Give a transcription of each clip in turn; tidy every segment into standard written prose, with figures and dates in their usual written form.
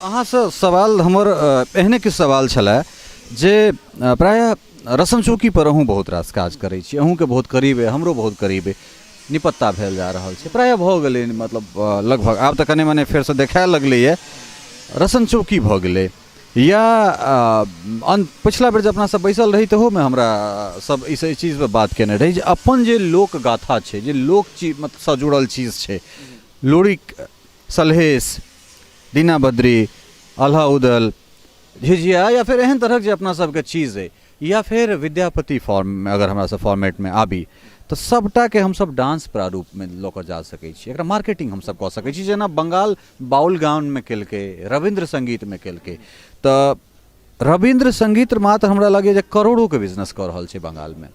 अहाँसँ सवाल हमर एहने किछु सवाल छलए जे प्रायः रसन चौकीपर अहूँ बहुत रास काज करै छी, अहूँके बहुत करीब अइ, हमरो बहुत करीब अइ, निपत्ता भेल जा रहल छै, प्रायः भऽ गेलै, मतलब लगभग आब तऽ कने मने फेरसँ देखाए लगलैए। रसन चौकी भऽ गेलै या पछिला बेर जे अपना सब बैसल रही तहूमे हमरा सब एहि चीजपर बात केने रही जे अपन जे लोकगाथा छै, जे लोक चीज सँ जुड़ल चीज छै, लोरिक, सलहेस, दीना-बद्री, आल्हा-उदल, झिझिया या फेर एहन तरहक जे अपना सबके चीज अइ या फेर विद्यापति फॉर्ममे अगर हमरा सब फॉर्मेटमे आबी तऽ सबटाके हमसब डांस प्रारूपमे लऽ कऽ जा सकै छी। एकरा मार्केटिंग हमसब कऽ सकै छी, जेना बंगाल बाउल गानमे केलकै, रविन्द्र संगीतमे केलकै। तऽ रविन्द्र संगीत मात्र हमरा लगैए जे करोड़ोके बिजनेस कऽ रहल छै बंगालमे,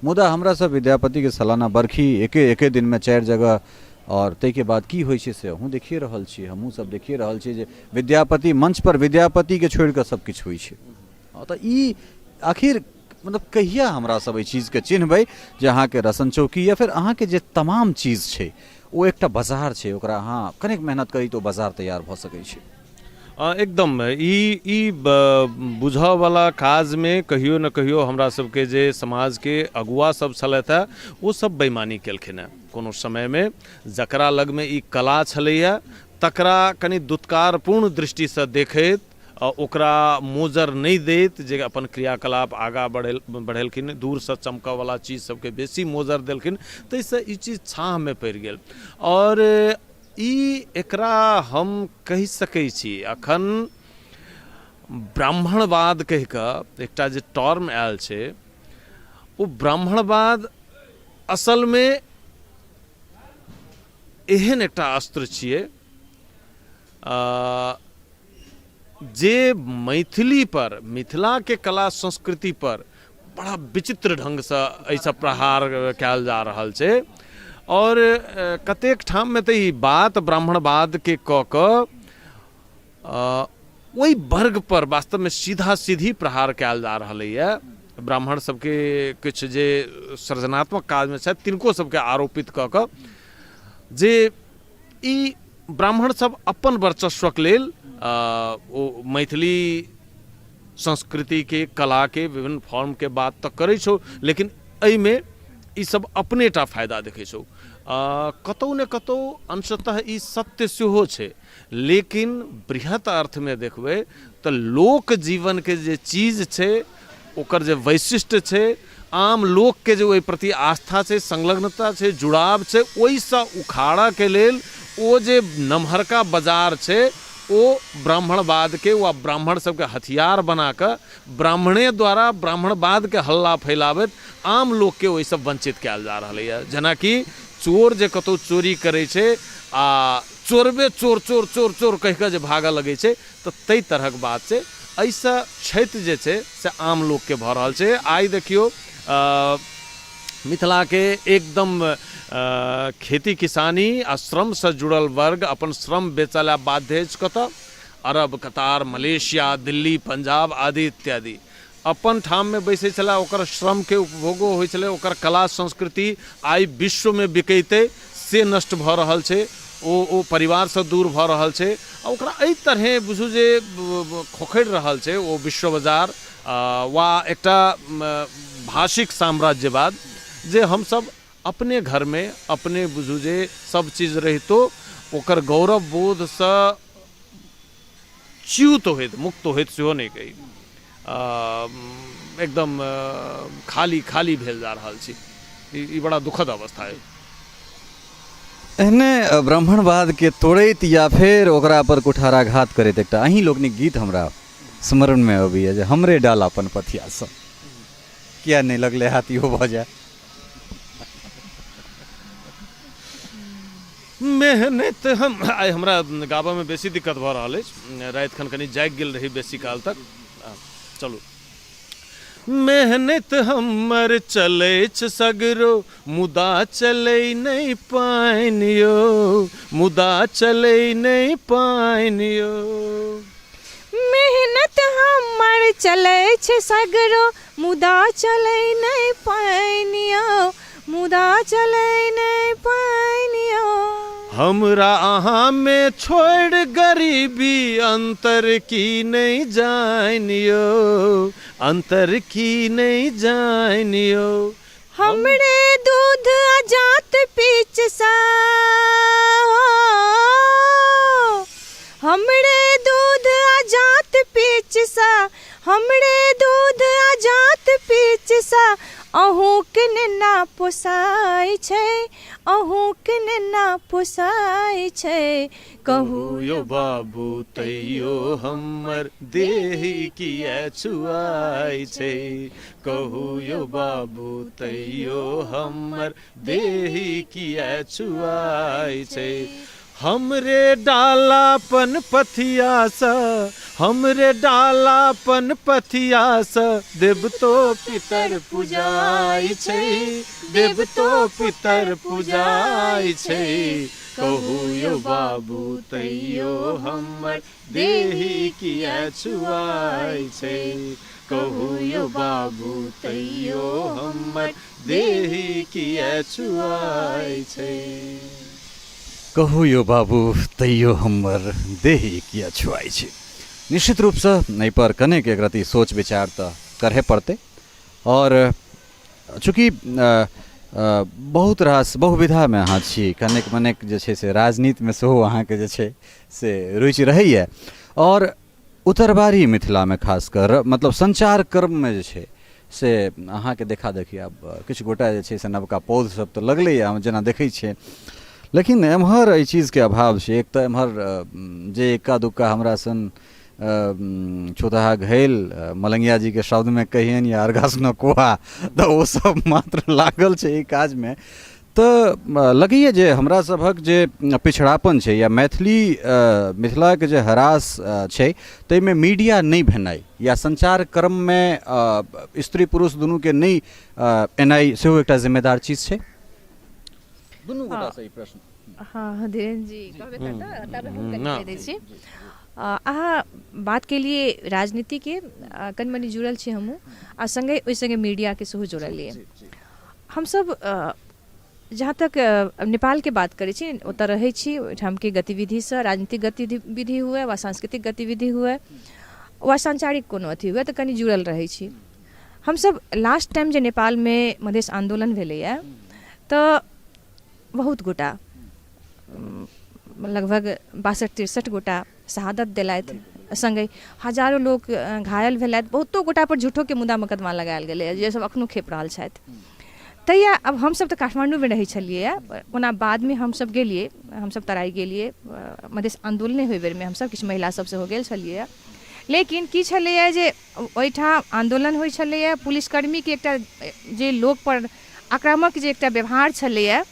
मुदा हमरा सब विद्यापतिके सालाना बरखी एके एके दिनमे 4 जगह, आओर ताहिके बाद की होइ छै से अहूँ देखिए रहल छी, हमहूँ सब देखिए रहल छी जे विद्यापति मंचपर विद्यापतिके छोड़ि कऽ सब किछु होइ छै। तऽ ई आखिर मतलब कहिया हमरा सब एहि चीजके चिन्हबै जे अहाँके रसन चौकी या फेर अहाँके जे तमाम चीज छै ओ एकटा बाजार छै, ओकरा अहाँ कनेक मेहनत करी तऽ ओ बाजार तैयार भऽ सकै छै? एकदम ई ई बुझऽवला काजमे कहियो ने कहियो हमरा सबके जे समाजके अगुआ सब छलथि हेँ ओ सब बेईमानी केलखिन हेँ। कोनो समयमे जकरा लगमे ई कला छलैए तकरा कनि दुत्कारपूर्ण दृष्टिसँ देखैत ओकरा मोजर नहि दैत जे अपन क्रियाकलाप आगाँ बढ़ेलखिन, दूरसँ चमकऽवला चीज सबके बेसी मोजर देलखिन, ताहिसँ ई चीज छाँहमे पड़ि गेल। आओर ई एकरा हम कहि सकै छी, अखन ब्राह्मणवाद कहि कऽ एकटा जे टर्म आयल छै ओ ब्राह्मणवाद असलमे एहन एकटा अस्त्र छियै जे मैथिली पर, मिथिलाके कला संस्कृति पर बड़ा विचित्र ढङ्गसँ एहिसँ प्रहार कयल जा रहल छै। आओर कतेक ठाममे तऽ ई बात ब्राह्मणवादके कऽ कऽ ओहि वर्गपर वास्तवमे सीधा सीधी प्रहार कयल जा रहलैए। ब्राह्मण सबके किछु जे सृजनात्मक काजमे छथि तिनको सबके आरोपित कऽ कऽ जे ई ब्राह्मण सब अपन वर्चस्वक लेल ओ मैथिली संस्कृतिके कलाके विभिन्न फॉर्मके बात तऽ करै छौ, लेकिन एहिमे ई सब अपने टा फायदा देखै छौ। कतौ ने कतौ अंशतः ई सत्य सेहो छै, लेकिन बृहत अर्थमे देखबै तऽ लोक जीवनके जे चीज छै ओकर जे वैशिष्ट्य छै, आम लोकके जे ओहि प्रति आस्था छै, संलग्नता छै, जुड़ाव छै, ओहिसँ उखाड़ऽके लेल ओ जे नमहरका बाजार छै ओ ब्राह्मणवादके वा ब्राह्मण सबके हथियार बनाकऽ ब्राह्मणे द्वारा ब्राह्मणवादके हल्ला फैलाबैत आम लोकके ओहिसँ वञ्चित कयल जा रहलैए। जेनाकि चोर जे कतहु चोरी करै छै आ चोरबे चोर चोर चोर चोर कहिकऽ जे भागऽ लगै छै तऽ ताहि तरहक बात छै। एहिसँ क्षति जे छै से आम लोकके भऽ रहल छै। आइ देखियौ मिथिलाके एकदम खेती किसानी आ श्रमसँ जुड़ल वर्ग अपन श्रम बेचऽ लए बाध्य अछि कतऽ? अरब, कतार, मलेशिया, दिल्ली, पंजाब आदि इत्यादि। अपन ठाममे बैसै छलै, ओकर श्रमके उपभोगो होइ छलै, ओकर कला संस्कृति आइ विश्वमे बिकैतै से नष्ट भऽ रहल छै, ओ परिवारसँ दूर भऽ रहल छै आ ओकरा एहि तरहे बुझू जे खोखरि रहल छै ओ विश्व बाजार वा एकटा भाषिक साम्राज्यवाद जे हमसभ अपने घरमे अपने बुझू जे सब चीज रहितो ओकर गौरव बोधसँ च्युत होइत, मुक्त होइत सेहो नहि कही, एकदम खाली खाली भेल जा रहल छी। ई बड़ा दुखद अवस्था अइ। एहने ब्राह्मणवादके तोड़ैत या फेर ओकरा पर कुठाराघात करैत एकटा अहीं लोकनिक गीत हमरा स्मरणमे अबैए जे हमरे डाल अपन पथिया सँ किया नहि लगले हाथ इहो भऽ जाय। मेहनत हम आइ हमरा गाबऽमे बेसी दिक्कत भऽ रहल अछि, राति खन कनि जागि गेल रही बेसी काल तक। चलू। मेहनत हमर चलै छै सगरो मुदा चलै नहि पानि यौ, मुदा चलै नहि पानि यौ। मेहनत हमर चलै छै सगरो मुदा चलै नहि पानि यौ, मुदा चलै नहि पानि यौ। हमरा अहाँमे छोड़ि गरीबी अन्तर की नहि जानियौ, अन्तर की नहि जानियौ। हमरे दूध आ जात पीच सा, हमरे दूध आ जात पीच सा, हमरे दूध आ जात पीच सा, अहूँके नेना पोसाइ छै, अहूँके नेना पोसाइ छै। कहू यौ बाबू तैयो हमर देही किए छुआइ छै, कहू यौ बाबू तैयो हमर देही किए छुआइ छै। हमरे डालापन पथियासँ, हमरे डालापन पथियासँ देवतो पितर पुजाइ छै, देवतो पितर पुजाइ छै। कहू यौ बाबू तैयो हमर देही किए छुआइ छै, कहू यौ बाबू तैयो हमर देही किए छुआइ छै। कहू यौ बाबू तैयो हमर देही किए छुआइ छै। निश्चित रूपसँ एहिपर कनेक एक रति सोच विचार तऽ करहे पड़तै। आओर चूँकि बहुत रास बहुविधामे अहाँ छी, कनेक मनेक जे छै से राजनीतिमे सेहो अहाँके जे छै से रुचि रहैए, आओर उतरबारी मिथिलामे खास कर मतलब सञ्चार कर्ममे जे छै से अहाँके देखा देखी आब किछु गोटा जे छै से नवका पौध सब तऽ लगलैए, हम जेना देखै छियै, लेकिन एम्हर एहि चीजके अभाव छै। एक तऽ एम्हर जे एक्का दुक्का हमरा सन छुतहा घैल मलंगिया जीके शब्दमे कहियनि या अर्घासनो कोहा, तऽ ओ सब मात्र लागल छै एहि काजमे। तऽ लगैए जे हमरा सभक जे पिछड़ापन छै या मैथिली मिथिलाके जे ह्रास छै ताहिमे मीडिया नहि भेनाइ या सञ्चार क्रममे स्त्री पुरुष दुनूके नहि एनाइ सेहो एकटा जिम्मेदार चीज छै। दुनू गोटासँ ई प्रश्न। हँ धीरेन्द्र जी कहबे करता, तब हम कनि कहि दै छी। अहाँ बात केलिए राजनीतिके, कनि मनि जुड़ल छी हमहूँ, आ सङ्गे ओहि सङ्गे मीडियाके सेहो जोड़लियै। हमसब जहाँ तक नेपालके बात करै छी, ओतऽ रहै छी, ओहिठामके गतिविधिसँ राजनीतिक गतिविधि हुए वा सांस्कृतिक गतिविधि हुए वा सांचारिक कोनो अथी हुए तऽ कनि जुड़ल रहै छी। हमसब लास्ट टाइम जे नेपालमे मधेश आन्दोलन भेलैए तऽ बहुत गोटा, लगभग 62-63 गोटा शहादत देलथि, सङ्गहि हजारो लोक घायल भेलथि, बहुतो गोटापर झूठोके मुदा मोकदमा लगायल गेलैए जे सब एखनो खेप रहल छथि। तहिया आब हमसब तऽ काठमाण्डूमे रहै छलियै, ओना बादमे हमसब गेलियै, हमसब तराइ गेलियै, मधेश आन्दोलने होइ बेरमे हमसब किछु महिला सब सेहो गेल छलियै। लेकिन की छलैए जे ओहिठाम आन्दोलन होइ छलैए, पुलिसकर्मीके एकटा जे लोकपर आक्रामक जे एकटा व्यवहार छलैए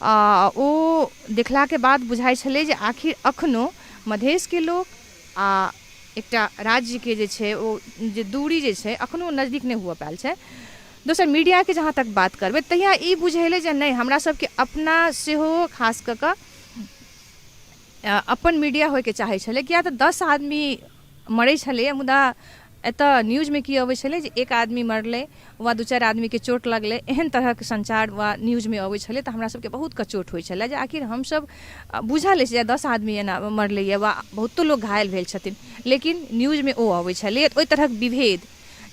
ओ देखलाके बाद बुझाइ छलै जे आखिर एखनो मधेशके लोक आ एकटा राज्यके जे छै ओ जे दूरी जे छै एखनो नजदीक नहि हुअ पायल छै। दोसर मीडियाके जहाँ तक बात करबै तहिया ई बुझेलै जे नहि, हमरा सबके अपना सेहो खास कऽ कऽ अपन मीडिया होइके चाहै छलै, किएक तऽ 10 आदमी मरै छलैए मुदा एतऽ न्यूजमे की अबै छलै जे एक आदमी मरलै वा 2-4 आदमीके चोट लगलै, एहन तरहक सञ्चार वा न्यूजमे अबै छलै। तऽ हमरा सबके बहुत कचोट होइ छलै जे आखिर हमसब बुझल अछि जे 10 आदमी एना मरलैए वा बहुतो लोक घायल भेल छथिन, लेकिन न्यूजमे ओ अबै छलै। ओहि तरहक विभेद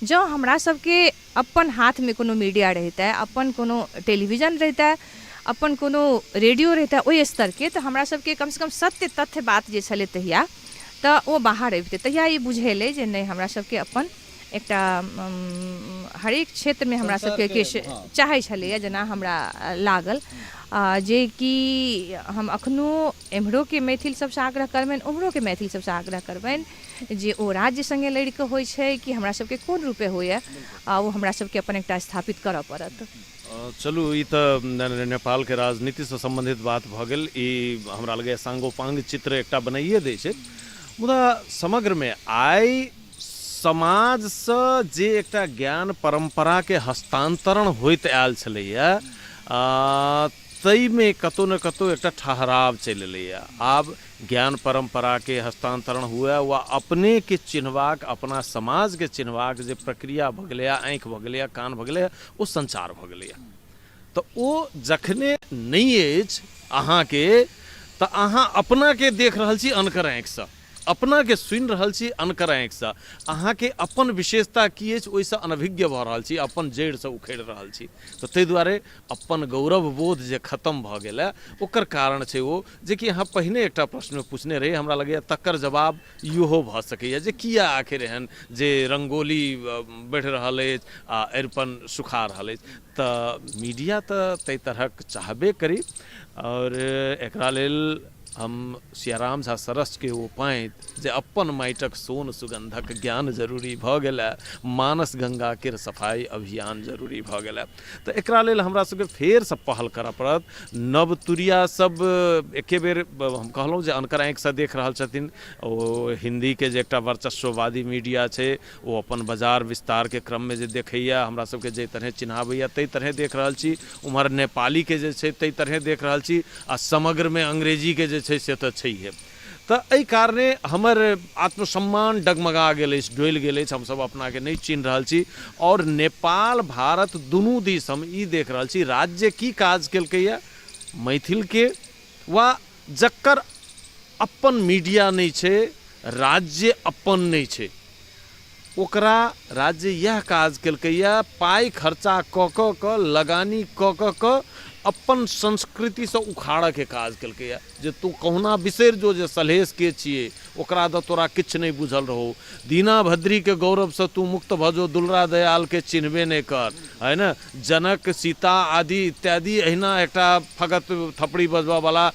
जँ हमरा सबके अपन हाथमे कोनो मीडिया रहितै, अपन कोनो टेलीविजन रहितै, अपन कोनो रेडियो रहितै ओहि स्तरके, तऽ हमरा सबके कमसँ कम सत्य तथ्य बात जे छलै तहिया तऽ ओ बाहर अबितै। तहिया ई बुझेलै जे नहि, हमरा सबके अपन एकटा हरेक क्षेत्रमे हमरा सबके किछु चाहै छलैए, जेना हमरा लागल जे कि हम एखनो एम्हरोके मैथिल सबसँ आग्रह करबनि, ओम्हरोके मैथिल सबसँ आग्रह करबनि जे ओ राज्य सङ्गे लड़िकऽ होइ छै कि हमरा सबके कोन रूपे होइए, आ ओ हमरा सबके अपन एकटा स्थापित करऽ पड़त। चलू, ई तऽ नेपालके राजनीतिसँ सम्बन्धित बात भऽ गेल। ई हमरा लगैए सांगोपांग चित्र एकटा बनाइए दै छै। मुदा समग्रमे आइ समाजसँ जे एकटा ज्ञान परम्पराके हस्तान्तरण होइत आयल छलैए ताहिमे कतहु ने कतहु एकटा ठहराव चलि एलैए। आब ज्ञान परम्पराके हस्तान्तरण हुए वा अपनेके चिन्हबाक, अपना समाजके चिन्हबाक जे प्रक्रिया भऽ गेलैए, आँखि भऽ गेलैए, कान भऽ गेलैए, ओ सञ्चार भऽ गेलैए। तऽ ओ जखने नहि अछि अहाँके, तऽ तऽ अहाँ अपनाके देख रहल छी अनकर आँखिसँ, अपनाके सुनि रहल छी अनकर आँखिसँ, अहाँके अपन विशेषता की अछि ओहिसँ अनभिज्ञ भऽ रहल छी, अपन जड़िसँ उखड़ि रहल छी। तऽ ताहि दुआरे अपन गौरव बोध जे खतम भऽ गेल हँ ओकर कारण छै ओ जेकि अहाँ पहिने एकटा प्रश्नमे पुछने रही, हमरा लगैए तकर जवाब इहो भऽ सकैए जे किया आखिर एहन जे रङ्गोली बढ़ि रहल अछि आ अरिपन सुखा रहल अछि। तऽ मीडिया तऽ ताहि तरहक चाहबे करी आओर एकरा लेल हम सियाराम झा सरसके ओ पाँति जे अपन माटिक सोन सुगन्धक ज्ञान जरूरी भऽ गेलए, मानस गंगा केर सफाइ अभियान जरूरी भऽ गेलए, तऽ एकरा लेल हमरा सबके फेरसँ पहल करऽ पड़त। नवतुरिया सब एके बेर हम कहलहुँ जे अनकर आँखिसँ देख रहल छथिन, ओ हिन्दीके जे एकटा वर्चस्ववादी मीडिया छै ओ अपन बाजार विस्तारके क्रममे जे देखैए, हमरा सबके जाहि तरहे चिन्हाबैए ताहि तरहे देख रहल छी, उम्हर नेपालीके जे छै ताहि तरहे देख रहल छी आ समग्रमे अंग्रेजीके जे छै से तऽ छैहे। तऽ एहि कारणे हमर आत्मसम्मान डगमगा गेल अछि, डोलि गेल अछि, हमसब अपनाके नहि चिन्ह रहल छी। आओर नेपाल भारत दुनू दिस हम ई देख रहल छी राज्य की काज केलकैए मैथिलके वा जकर अपन मीडिया नहि छै, राज्य अपन नहि छै, ओकरा राज्य इएह काज केलकैए, पाइ खर्चा कऽ कऽ कऽ लगानी कऽ कऽ कऽ अपन संस्कृतिसँ उखाड़ऽके काज केलकैए जे तू कहुना बिसरि जो जे सलहेश के छियै, ओकरा दऽ तोरा किछु नहि बुझल रहौ, दीना भद्रीके गौरवसँ तू मुक्त भऽ जो, दुलरा दयालके चिन्हबे नहि कर, है ने, जनक सीता आदि इत्यादि एहिना एकटा फगत थपड़ी बजबऽवला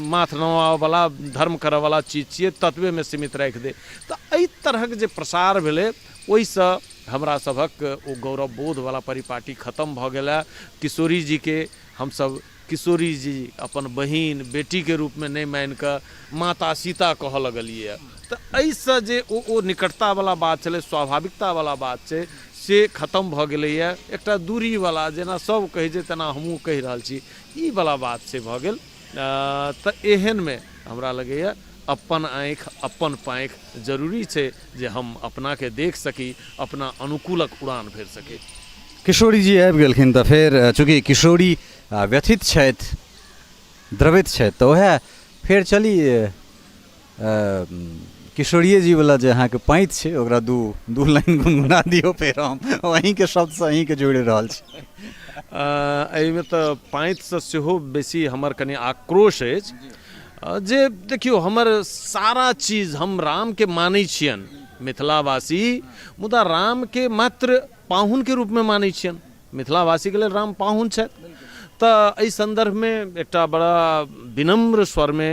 माथ नमाबऽवला धर्म करऽवला चीज छियै, ततबेमे सीमित राखि दे। तऽ एहि तरहक जे प्रसार भेलै ओहिसँ हमरा सभक ओ गौरव बोधवला परिपाटी खतम भऽ गेलए। किशोरी जीके हमसभ किशोरी जी अपन बहिन बेटीके रूपमे नहि मानिकऽ माता सीता कहऽ लगलियै। तऽ एहिसँ जे ओ ओ निकटतावला बात छलै, स्वाभाविकतावला बात छै, से खतम भऽ गेलैए। एकटा दूरीवला जेना सभ कहै छै तेना हमहूँ कहि रहल छी, ई वला बात से भऽ गेल। तऽ एहनमे हमरा लगैए अपन आँखि अपन पाँखि जरूरी छै जे हम अपनाके देख सकी, अपना अनुकूलक उड़ान भरि सकी। किशोरी जी आबि गेलखिन तऽ फेर चूँकि किशोरी व्यथित छथि, द्रवित छथि, तऽ उएह फेर चली किशोरिए जीवला जे अहाँके पाँति छै ओकरा दू दू लाइन गुनगुना दियौ, फेर हम अहीँके शब्दसँ अहीँके जोड़ि रहल छी। एहिमे तऽ पाँतिसँ सेहो बेसी हमर कनि आक्रोश अछि जे देखियौ हमर सारा चीज हम रामके मानै छियनि मिथिलावासी, मुदा रामके मात्र पाहुनके रूपमे मानै छियनि। मिथिलावासीके लेल राम पाहुन छथि। तऽ एहि सन्दर्भमे एकटा बड़ा विनम्र स्वरमे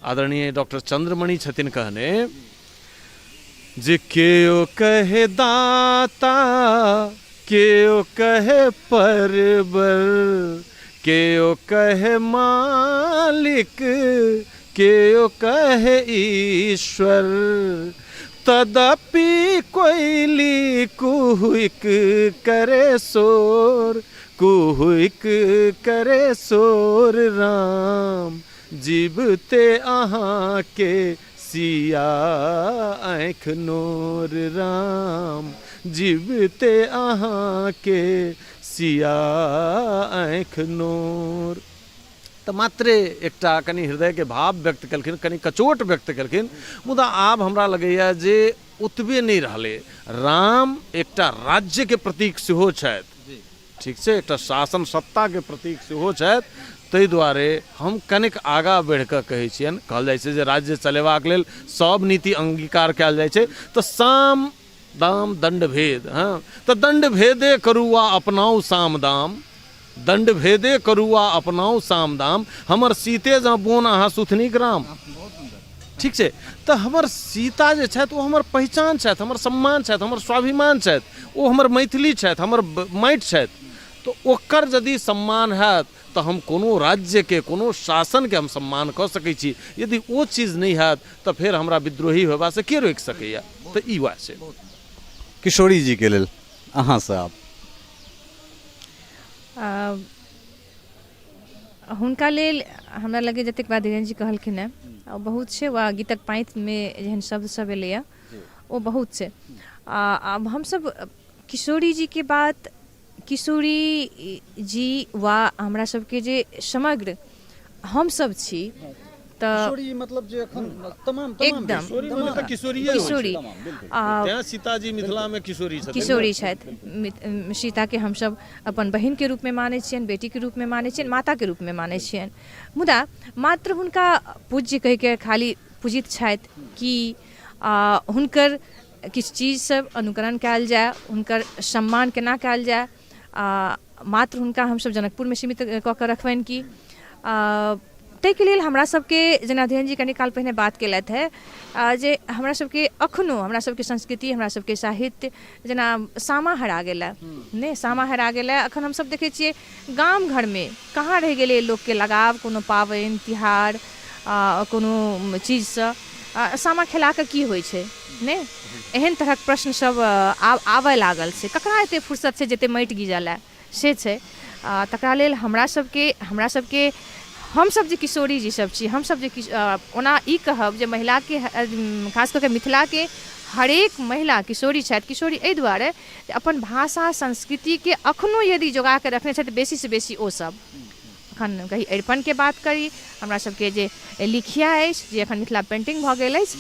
आदरणीय डॉक्टर चंद्रमणि छथिन कहने जे केओ कहे दाता केओ कहे परवर केओ कहे मालिक केओ कहे ईश्वर तदपि कोइली कुहुक करे शोर कुहुक करे शोर राम जीवते अहाँके सिया आँखि नोर राम जीवते अहाँके सिया आँखि नोर। तऽ मात्रे एकटा कनि हृदयके भाव व्यक्त केलखिन, कनि कचोट व्यक्त केलखिन, मुदा आब हमरा लगैए जे ओतबे नहि रहलै। राम एकटा राज्यके प्रतीक सेहो छथि, ठीक छै, एकटा शासन सत्ताके प्रतीक सेहो छथि, ताहि दुआरे हम कनिक आगाँ बढ़िकऽ कहै छियनि, कहल जाइ छै जे राज्य चलेबाक लेल सब नीति अङ्गीकार कयल जाइ छै, तऽ साम दाम दण्ड भेद, हँ, तऽ दण्ड भेदे करू वा अपनाउ साम दाम, दण्ड भेदे करू वा अपनाउ साम दाम, हमर सीते जँ बोन अहाँ सुथनी ग्राम। ठीक छै, तऽ हमर सीता जे छथि ओ हमर पहिचान छथि, हमर सम्मान छथि, हमर स्वाभिमान छथि, ओ हमर मैथिली छथि, हमर माटि छथि, तऽ ओकर यदि सम्मान हैत तऽ हम कोनो राज्यके कोनो शासनके हम सम्मान कऽ सकै छी। यदि ओ चीज नहि हैत तऽ फेर हमरा विद्रोही होयबासँ के रोकि सकैए? तऽ ई वएह छै। किशोरी जीके लेल अहाँसँ आब। हुनका लेल हमरा लगैए जतेक बात धीरेन्द्र जी कहलखिन हेँ ओ बहुत छै, वा गीतक पाँतिमे जेहन शब्द सब एलैए ओ बहुत छै। आ आब हमसब किशोरी जीके बात, किशोरी जी वा हमरा सबके जे समग्र हमसब छी, तऽ किशोरी मतलब जे एखन तमाम तमाम एकदम। किशोरी मने तऽ किशोरिये होइ छै। किशोरी तमाम, बिल्कुल। आ तेँ सीताजी मिथिलामे किशोरी छथिन। किशोरी छथि। सीताके हमसभ अपन बहिनके रूपमे मानै छियनि, बेटीके रूपमे मानै छियनि, माताके रूपमे मानै छियनि, मुदा मात्र हुनका पूज्य कहिके खाली पूजित छथि कि हुनकर किछु चीज सब अनुकरण कयल जाय, हुनकर सम्मान केना कयल जाय, आ मात्र हुनका हमसभ जनकपुरमे सीमित कऽ कऽ रखबनि कि ताहिके लेल हमरा सबके जेना धीरेन्द्र जी कनी काल पहिने बात केलथि हेँ जे हमरा सबके अखनो हमरा सबके संस्कृति, हमरा सबके साहित्य जेना सामा हरा गेल हँ ने, सामा हरा गेल हँ। अखन हमसब देखै छियै गाम घरमे कहाँ रहि गेलै लोकके लगाव कोनो पाबनि तिहार कोनो चीजसँ। सामा खेलाके की होइ छै ने, एहन तरहक प्रश्न सब आब आबऽ लागल छै। ककरा एते फुर्सत छै जते माटि गीजऽ लए से छै। तकरा लेल हमरा सबके हमरा सबके हमसब जे किशोरी जी सब छी, हमसब जे ओना ई कहब जे महिलाके खास कऽ के मिथिलाके हरेक महिला किशोरी छथि। किशोरी एहि दुआरे जे अपन भाषा संस्कृतिके अखनो यदि जोगाके रखने छथि बेसीसँ बेसी ओ सब। एखन कही अरिपनके बात करी, हमरा सबके जे लिखिया अछि जे एखन मिथिला पेन्टिंग भऽ गेल अछि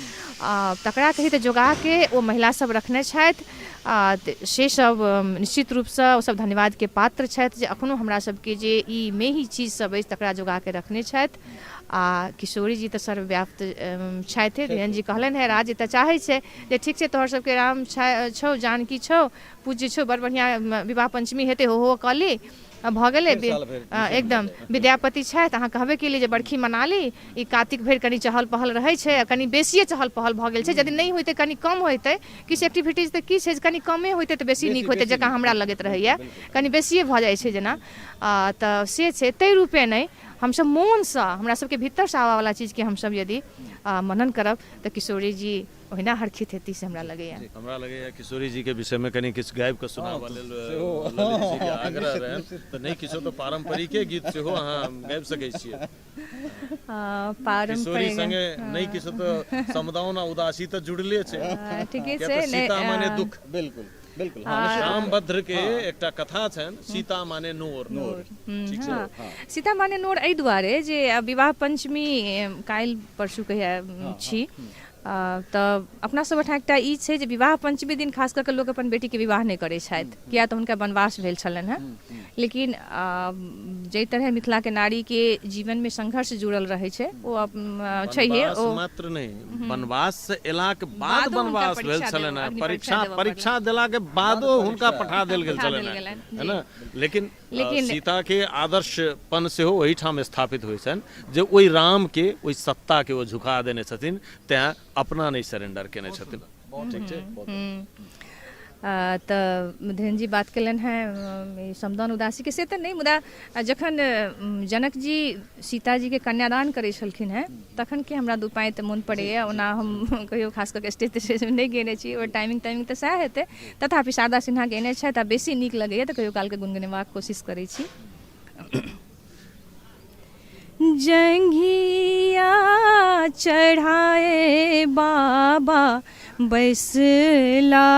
तकरा कही तऽ जोगाके ओ महिला सब रखने छथि। से सब निश्चित रूपसँ ओ सब धन्यवादके पात्र छथि जे अखनो हमरा सबके जे ई मेही चीज सब अछि तकरा जोगाके रखने छथि। आ किशोरी जी तऽ सर्वव्याप्त छथि। धीरेन्द्र जी कहलनि हेँ राज्य तऽ चाहै छै जे ठीक छै तोहर सबके राम छौ, जानकी छौ, पूज्य छौ, बड़ बढ़िआँ विवाह पञ्चमी हेतै, हो हो कऽ ली, भऽ गेलै एकदम। विद्यापति छथि, अहाँ कहबे केलियै जे बरखी मना ली, ई कातिक भरि कनि चहल पहल रहै छै आ कनि बेसिए चहल पहल भऽ गेल छै। यदि नहि होइतै, कनि कम होइतै किछु एक्टिविटीज तऽ की छै जे कनि कमे होइतै तऽ बेसी नीक होइतै जकाँ हमरा लगैत रहैए, कनि बेसिए भऽ जाइ छै जेना, तऽ से छै। ताहि रूपे नहि हमसब मोनसँ हमरा सबके भीतरसँ आबऽवला चीजके हमसब यदि मनन करब तऽ किशोरी जी ओहिना हरखित हेती से हमरा लगैए। हमरा लगैए किशोरी जीके विषयमे कनि किछु गाबि कऽ सुनाबऽ लेल ललित जीके आग्रह रहनि, तऽ नहि किछो तऽ पारम्परिके गीत सेहो अहाँ गाबि सकै छियै। किशोरी संगे नहि किछो तऽ समदाउन आ उदासी तऽ जुड़ले छै। ठीके छै। सीता माने दुख। बिल्कुल बिल्कुल। रामभद्र के एकटा कथा छनि सीता माने नोर। ठीक छै। सीता माने नोर एहि दुआरे जे विवाह पंचमी काल्हि परसू कहिया छी, तऽ अपना सब ओहिठाम एकटा ई छै जे विवाह पंचमी दिन खास कऽ कऽ लोक अपन बेटीके विवाह नहि करै छथि, किया तऽ हुनका वनवास भेल छलनि हेँ। लेकिन जाहि तरहे मिथिलाके नारीके जीवनमे संघर्ष जुड़ल रहै छै ओ छैहे। ओ मात्र नहि, वनवास से एलाक बाद वनवास भेल छलनि हेँ, परीक्षा परीक्षा देलाके बादो हुनका पठा देल गेल छलनि हेँ, है ने। लेकिन लेकिन सीता के आदर्शपन सेहो ओहिठाम स्थापित होइ छनि जे ओहि राम के, ओहि सत्ता के ओ झुका देने छथिन, तैं अपना नहि सरेंडर केने छथिन। ठीक छै। तऽ धीरेन्द्र जी बात केलनि हेँ समदाउन उदासीके, से तऽ नहि, मुदा जखन जनक जी सीताजीके कन्यादान करै छलखिन हेँ तखन के हमरा दू पाँति मोन पड़ैए। ओना हम कहियो खास कऽ के स्टेज तेस्टेजमे नहि गेने छी, ओकर टाइमिंग ताइमिंग तऽ सएह हेतै, तथापि शारदा सिन्हा गेने छथि आ बेसी नीक लगैए तऽ कहियो कालके गुनगुनेबाक कोशिश करै छी। जंघिया चढ़ाए बाबा बैसला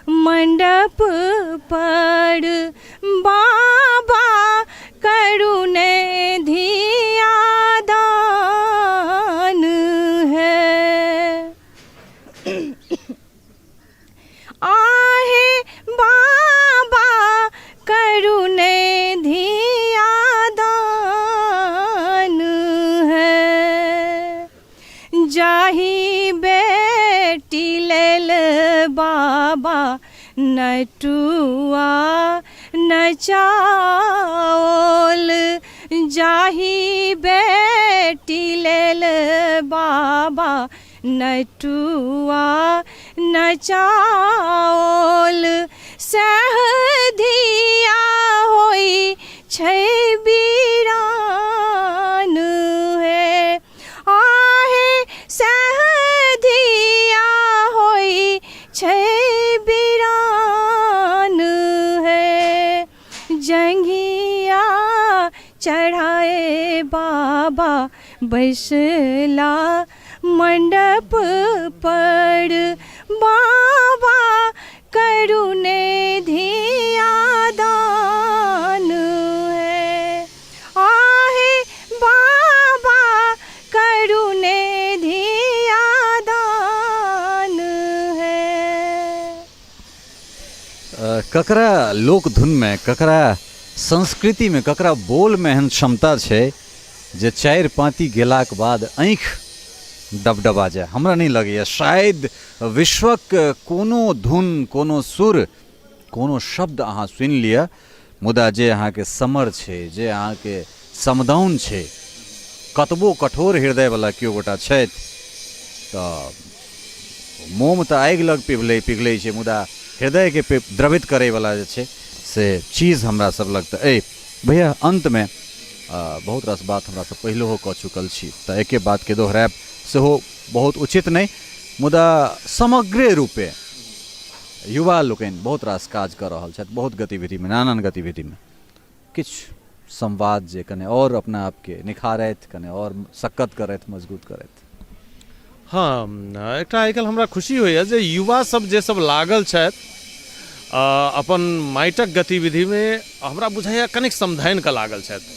मंडप पर, बाबा करुणे धिया दान है। आहे बाबा करुणे धिया दान है। जाही बेटी लेल बाबा नटुआ नचाओल, जाही बेटी लेल बाबा नटुआ नचाओल, सएह धिया होइ छै बीरान हे। आहे सएह धिया होइ छै बीरान हे। जंघिया चढ़ाए बाबा बैसला मंडप पर, बाबा करुणे धिया दान है। आहे बाबा करुणे ककरा लोक धुनमे, ककरा संस्कृतिमे, ककरा बोलमे एहन क्षमता छै जे चारि पाँति गेलाके बाद आँखि डबडबा जाय? हमरा नहि लगैए शायद विश्वक कोनो धुन, कोनो सुर, कोनो शब्द अहाँ सुनि लिअ, मुदा जे अहाँके समर छै, जे अहाँके समदाउन छै, कतबो कठोर हृदयवला केओ गोटा छथि तऽ मोम तऽ आगि लग पिघलै पिघलै छै, मुदा हृदयके द्रवित करैवला जे छै से चीज हमरा सब लग तऽ अइ। भैया, अन्तमे बहुत रास बात हमरा सब पहिलहो कऽ चुकल छी, तऽ एके बातके दोहरायब सेहो बहुत उचित नहि, मुदा समग्रे रूपे युवा लोकनि बहुत रास काज कऽ रहल छथि, बहुत गतिविधिमे, नानान गतिविधिमे, किछु संवाद जे कने आओर अपना आपके निखारथि, कने आओर सक्कत करथि, मजबूत करथि। हँ, एकटा आइकाल्हि हमरा खुशी होइए जे युवा सब जे सब लागल छथि अपन माटिक गतिविधिमे, हमरा बुझाइए कनिक समधानि कऽ लागल छथि,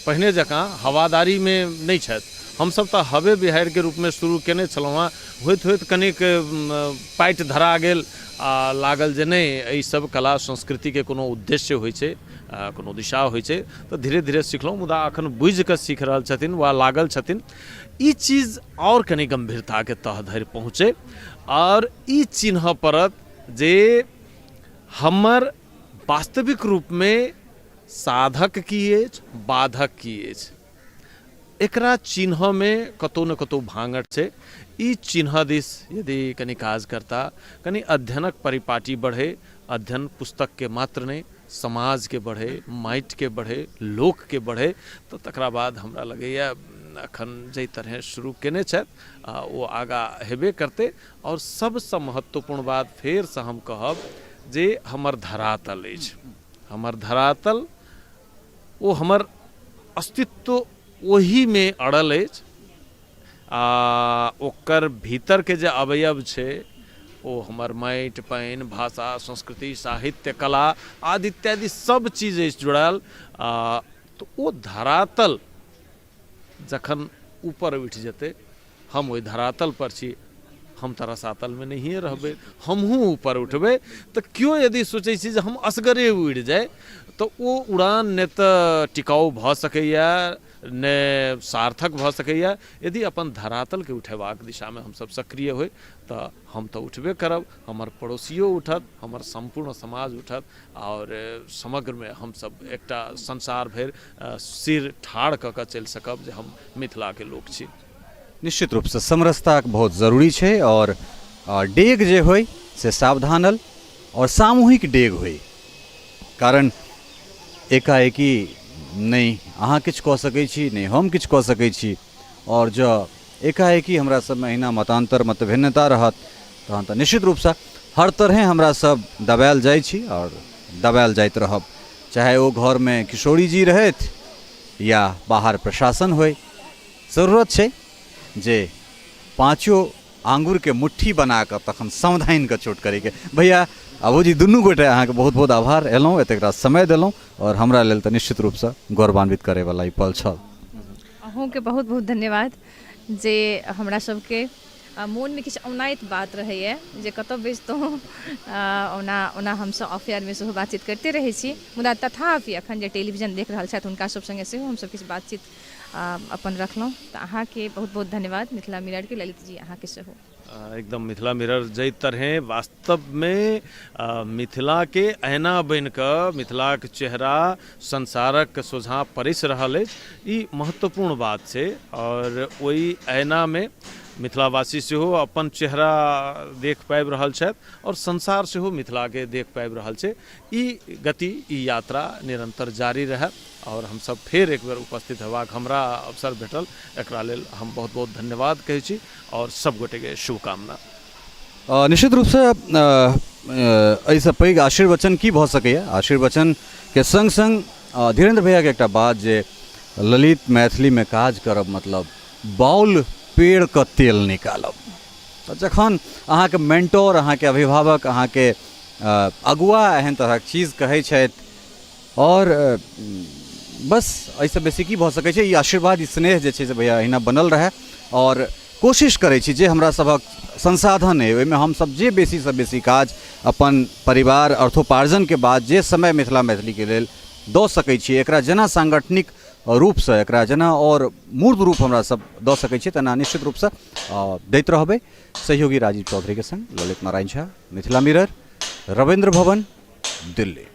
पहिने जकाँ हवादारीमे नहि छथि। हमसब तऽ हवे बिहारिके रूपमे शुरू केने छलहुँ हँ, होइत होइत कनिक पाटि धरा गेल आ लागल जे नहि, एहि सब कला संस्कृतिके कोनो उद्देश्य होइ छै, कोनो दिशा होइ छै, तऽ धीरे धीरे सिखलहुँ। मुदा एखन बुझिकऽ सीख रहल छथिन वा लागल छथिन, ई चीज आओर कनि गम्भीरताके तह धरि पहुँचै आओर ई चिन्हऽ पड़त जे हमर वास्तविक रूपमे साधक की अछि, बाधक की अछि। एकरा चिन्हऽमे कतहु ने कतहु भाँगठ छै। ई चिन्हऽ दिस यदि कनि काज करता, कनि अध्ययनक परिपाटी बढ़ै, अध्ययन पुस्तकके मात्र नहि, समाजके बढ़ै, माटिके बढ़ै, लोकके बढ़ै, तऽ तकरा बाद हमरा लगैए एखन जाहि तरहेँ शुरू केने छथि ओ आगाँ हेबे करतै। आओर सबसँ महत्वपूर्ण बात फेरसँ हम कहब जे हमर धरातल अछि, हमर धरातल ओ हमर अस्तित्व ओहीमे अड़ल अछि आ ओकर भीतरके जे अवयव छै ओ हमर माटि पानि, भाषा, संस्कृति, साहित्य, कला आदि इत्यादि सब चीज अछि जुड़ल। तऽ ओ धरातल जखन ऊपर उठि जेतै, हम ओहि धरातल पर छी, हम तऽ रसातलमे नहिए रहबै, हमहूँ ऊपर उठबै। तऽ केओ यदि सोचै छी जे हम असगरे उड़ि जाइ, तऽ ओ उड़ान नहि तऽ टिकाउ भऽ सकैए, ने सार्थक भऽ सकैए। यदि अपन धरातलके उठेबाक दिशामे हमसब सक्रिय होइ तऽ हम तऽ उठबे करब, हमर पड़ोसियो उठत, हमर सम्पूर्ण समाज उठत आओर समग्रमे हमसब एकटा संसार भरि सिर ठाढ़ कऽ कऽ चलि सकब जे हम मिथिलाके लोक छी। निश्चित रूपसँ समरसताक बहुत जरूरी छै आओर डेग जे होइ से सावधानल आओर सामूहिक डेग होइ, कारण एकाएकी नहि अहाँ किछु कऽ सकै छी, नहि हम किछु कऽ सकै छी। आओर जँ एकाएकी हमरा सबमे अहिना मतान्तर मतभिन्नता रहत तहन तऽ निश्चित रूपसँ हर तरहेँ हमरा सब दबायल जाइ छी आओर दबायल जाइत रहब, चाहे ओ घरमे किशोरी जी रहथि या बाहर प्रशासन होइ। जरूरत छै जे पाँचो आङ्गुरके मुट्ठी बना कऽ तखन समधानि कऽ चोट करैके। भैया आ भौजी दुनू गोटे अहाँके बहुत बहुत आभार, एलहुँ, एतेक रास समय देलहुँ आओर हमरा लेल तऽ निश्चित रूपसँ गौरवान्वित करैवला ई पल छल। अहूँके बहुत बहुत धन्यवाद जे हमरा सबके मोनमे किछु औनाइत बात रहैए जे कतऽ बजितहुँ। ओना ओना हमसब ऑफ एयरमे सेहो बातचीत करिते रहै छी, मुदा तथापि एखन जे टेलीविजन देख रहल छथि हुनका सब सङ्गे सेहो हमसब किछु बातचीत अपन रखलहुँ, तऽ अहाँके बहुत बहुत धन्यवाद मिथिला मिररके, ललित जी अहाँके सेहो। एकदम मिथिला मिरर जाहि तरहें वास्तवमे मिथिलाके ऐना बनि कऽ मिथिलाक चेहरा संसारक सोझाँ परसि रहल अछि, ई महत्वपूर्ण बात छै। आओर ओहि ऐनामे मिथिलावासी सेहो अपन चेहरा देख पाबि रहल छथि आओर संसार सेहो मिथिलाके देख पाबि रहल छै। ई गति, ई यात्रा निरन्तर जारी रहए आओर हमसब फेर एक बेर उपस्थित हेबाक हमरा अवसर भेटल, एकरा लेल हम बहुत बहुत धन्यवाद कहै छी आओर सब गोटेके शुभकामना। निश्चित रूपसँ एहिसँ पैघ आशीर्वचन की भऽ सकैए। आशीर्वचनके सङ्ग सङ्ग धीरेन्द्र भैयाके एकटा बात जे ललित मैथिलीमे काज करब मतलब बाउल पेड़के तेल निकालब, तऽ जखन अहाँके मेंटोर, अहाँके अभिभावक, अहाँके अगुआ एहन तरहक चीज कहै छथि आओर बस एहिसँ बेसी की भऽ सकै छै। ई आशीर्वाद, ई स्नेह जे छै से भैया अहिना बनल रहए आओर कोशिश करै छी जे हमरा सभक संसाधन अइ ओहिमे हमसभ जे बेसीसँ बेसी काज अपन परिवार अर्थोपार्जनके बाद जे समय मिथिला मैथिलीके लेल दऽ सकै छियै एकरा जेना सांगठनिक रूपसँ एकरा जेना आओर मूर्त रूप हमरा सब दऽ सकै छियै तेना निश्चित रूपसँ दैत रहबै। सहयोगी राजीव चौधरीके संग ललित नारायण झा, मिथिला मिरर, रविन्द्र भवन, दिल्ली।